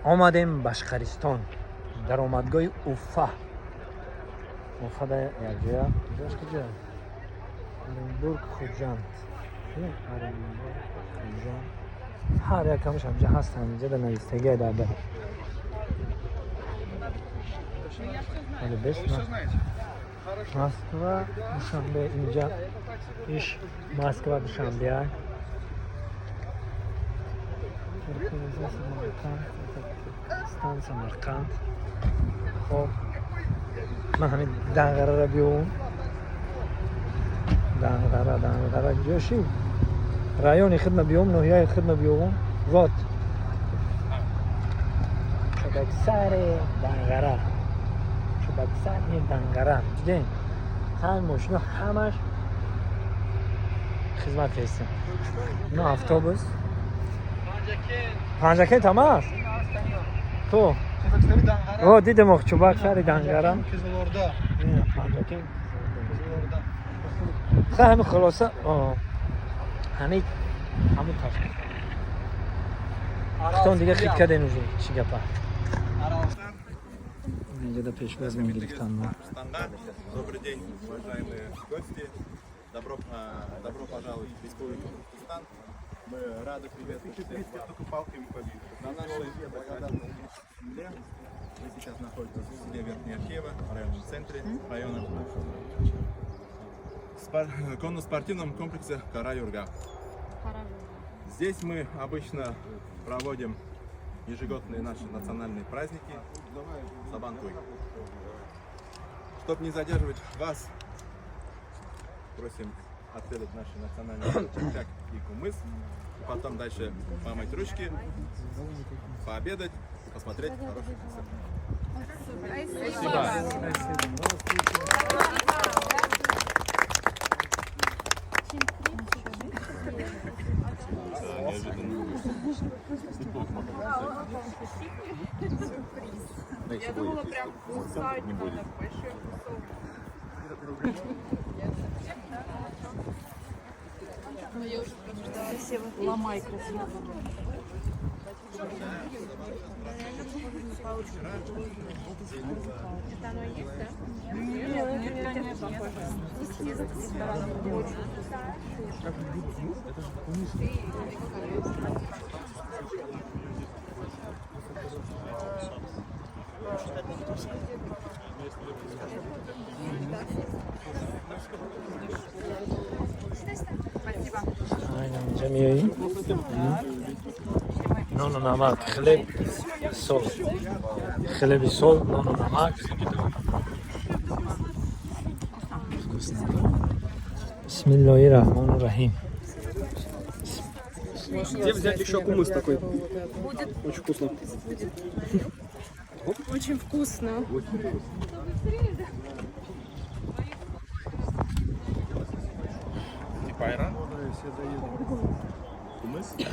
Омадем Башқаристон, даромадгоҳи Уфа. Уфада якҷоя, ҷош куҷо? Оренбург, Хуҷанд, Оренбург, Хуҷанд, ҳар якамаш ҳамҷа ҳастанд. Инҷа да навистагия дар дар. Вале бес. Москва, Душанбе, инҷа иш Москва, Душанбе, Самарқанд, Самарқанд. Хоб, ман ҳамин Данғарара биёвум. Данғара, Данғара ҷоши райони хидма биёвум, ноҳияи хидма биёвум. Вот Чӯбаксари Данғара, Чӯбаксари Данғара. Дидем, ҳамин мошино ҳамаш хизмат кардистем. Ино автобус Панҷакент ҳама аст. То о дидем, ох, Чӯбаксари Данғара, Панҷакент. Ха, ҳами хулоса, ҳами ҳамун ташкил. Хитон дига хит кардем уже, чӣ гапа? Инҷода пешвоз мегирифтан мо. Добрый день, уважаемые гости. Добро пожаловать в Республику Башкортостан. Мы рады приветствовать всех вас на нашей благодатной земле. Мы сейчас находимся в селе Верхняя Археево, в районном центре района, в конно-спортивном комплексе Кара-Юрга. Здесь мы обычно проводим ежегодные наши национальные праздники Сабантуй. Чтобы не задерживать вас, просим отведать наши национальные чак и кумыс. И потом дальше помыть ручки, пообедать и посмотреть хороший концерт. Спасибо. Неожиданно. Я думала, прям кусать надо, большой кусок. Красиво. Ломай красиво. Это оно и есть, да? Нет, нет, нет, похоже. Очень. Спасибо. Инҷа меоӣ, нону намак, хлеб, соль, хлеби соль, нону намак. Бисмиллоҳи раҳмону раҳим. Где взять еще кумыс такой? Очень вкусно. Очень вкусно. Типа айран? Кумыс? Да.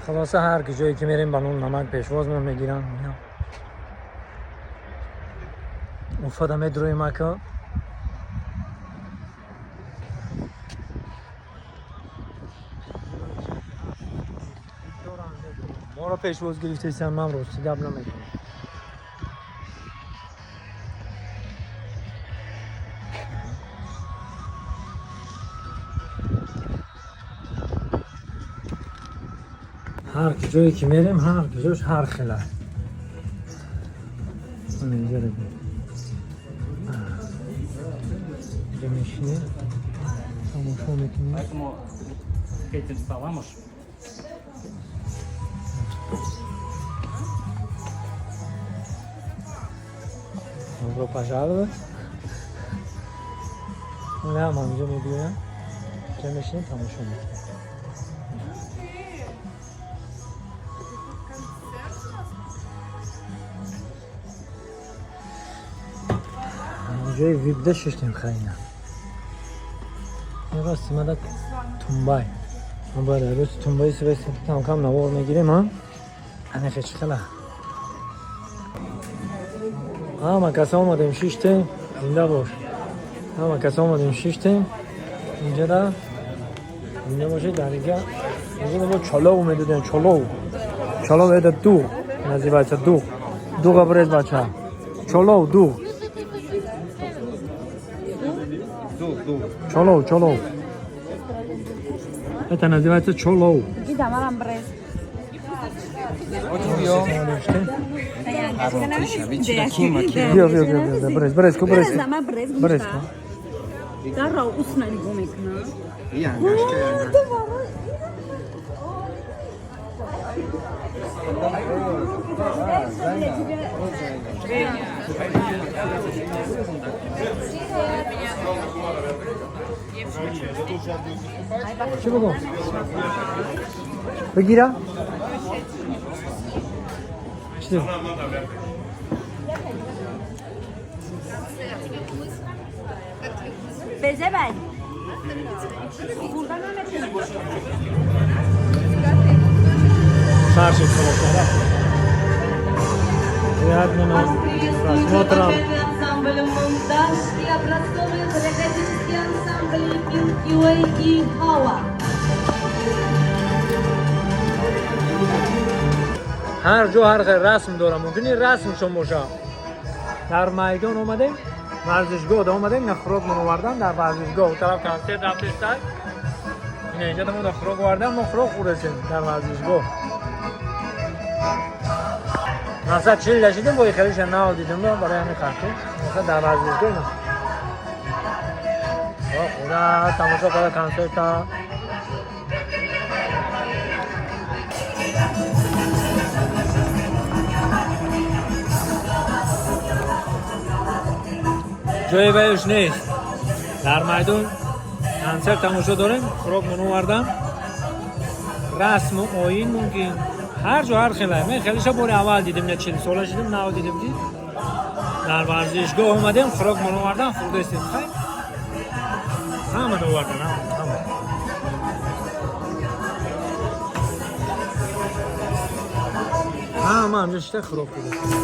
Хулоса, ҳар ки ҷое ки мерем, ба нон намак пешвозмон мегиранд. Уфада медроем, ака. Моро пешвоз гирифтесам, ман рости гап намекунам. Ҳар ҷое ки мерем, ҳар ҷош ҳар хел аст. Ман инҷа ро бин. Инҷа мешинем, тамошо мекунем. Поэтому к этим столам уж Добро пожаловать. Ҳам ҳаминҷо мебиёям, инҷа мешинем, тамошо мекунем. Ух ты! Это концерт у нас? Ҷои випда шиштем. Хайна, ин рости мада тумбай. Ма бояд рости тумбаи сивест кам кам навор мегирем. А анехе чӣ хела? Ҳама каса омадем, шиштем. Зинда бош. Ҳама каса омадем, шиштем инҷада. Инҷа бошед, дар инҷа инҷа мо чалов медодем, чалов. Чалов — это дуғ называется, дуғ. Дуға брез, бача. Чалов, дуғ. Чалов, чалов. Это называется чалов. Гидамарам брез. Биё, биё, биё, биё, брез, брез ку, брез ку. Брез. Брез ку. Дарро усна нигоҳ мекунам. Чӣ бигӯ? Бигира? Чӣ? Безе бад. Сар шид чалов. Приятного просмотра. Ансамбль «Монтаж» и образцовый хореографический ансамбль «Milky Way» и «Хава». Ҳар ҷо ҳар хел расм дорам, мумкин ин расмшон боша. Дар майдон омадем, варзишгоҳ омадем, ина хӯрокмон овардан дар варзишгоҳ. У тараф консерт рафтестай, ина инҷа мо да хӯрок овардан, мо хӯрок хӯрдесем дар варзишгоҳ. Масалан, 40 дашидем, бо хелиша нав дидем барои ҳамин харту. Масалан, дар варзишгоҳ ина худа тамошо карда консерта. Ҷои баёш нест. Дар майдон консерт тамошо дорем, хӯрокмон овардан. Расму оин мумкин ҳар ҷо ҳар хела. Мен хелиша бори аввал дидем, не, 40 сола шидем, нав дидем, ки дар варзишгоҳ омадем, хӯрокмон овардан, хӯрдестем. Хайр, ҳама овардан, ҳама. Ҳама ҳамҷо шита хӯрок хӯрдестем.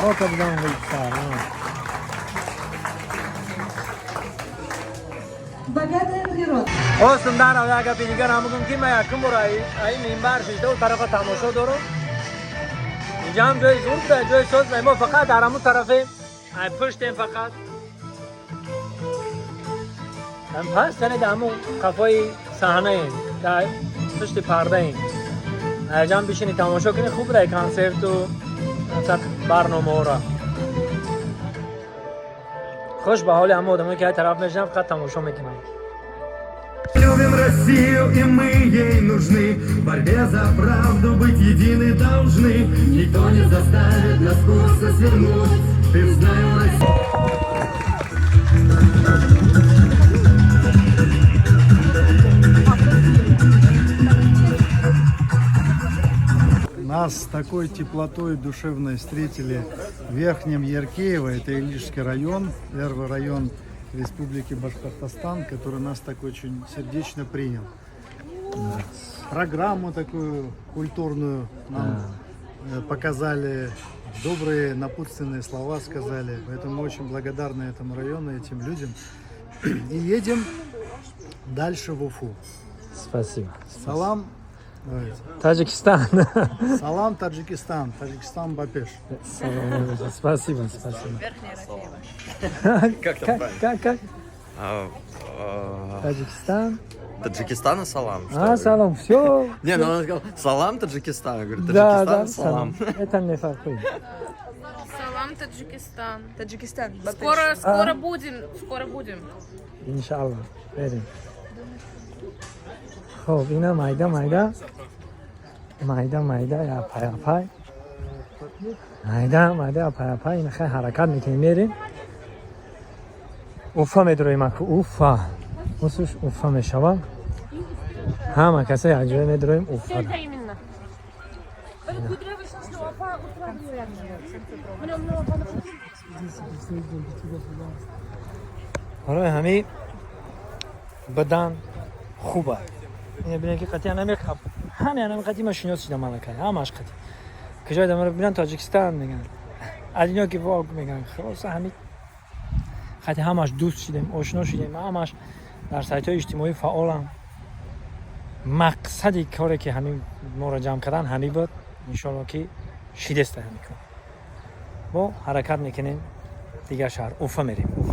Рока будан гулписар. Богатая природа. Хостум дар як гапи дигар ҳам бигӯм, ки ман якум бор ай минбар шишта у тарафа тамошо дорам. Инҷа ҳам ҷои зур буда, ҷои соз. Мо фақат дар ҳамун тарафе ай пуштем, фақат ҳам пас, яъне дар ҳамун қафои саҳнаем, дар пушти пардаем. Айҷам бишини тамошо кунӣ, хуб буда консерту барномаҳоро. Хуш ба ҳоли ҳама одамое, ки ай тараф мешинанд, фақат тамошо мекунанд. Любим Россию, и мы ей нужны. В борьбе за правду быть едины должны. Никто не заставит нас курса свернуть. Ты знаю, Россию. Нас с такой теплотой душевной встретили в Верхнем Яркеево, это Илишский район, первый район Республики Башкортостан, который нас так очень сердечно принял. Программу такую культурную нам показали, добрые напутственные слова сказали. Поэтому мы очень благодарны этому району, этим людям. И едем дальше в Уфу. Спасибо. Салам. Давайте. Таджикистан. Салам, Таджикистан. Таджикистан ба пеш. Спасибо, спасибо. Как там Как, правильно? как, как? А, Таджикистан. Таджикистана салам. Что А, ли? салам, все. Не, ну он сказал салам Таджикистан. Я говорю, Да, Таджикистан да, салам. Это не факт. Салам, Таджикистан. Таджикистан. Скоро, скоро будем, скоро будем. Иншаллах. Берем. Хоб, ина майда майда. Майда майда, я пай пай. Майда майда, пай пай. Ина хай ҳаракат мекунем, мерем. Уфа медроем аку, Уфа. Усуш Уфа мешава. Ҳама каса якҷоя медроем Уфа. Именно. Барои ҳамин бадан хуба. Ина бинед, ки қатъиян намеқаб, ҳамин ҳами қатъи ман шинос шидам, малакай ҳамаш қатъи. Куҷои дамаро бинан, Тоҷикистон меган, одинокий волк меган. Хулоса, ҳами хати ҳамаш дӯст шидем, ошно шидем, ҳамаш дар сайтҳои иҷтимоӣ фаъолам. Мақсади коре, ки ҳамин моро ҷамъ кардан, ҳамин буд. Иншоалло, ки шидеста ҳамин кор. Мо ҳаракат мекунем, дигар шаҳр, Уфа мерем, Уфа.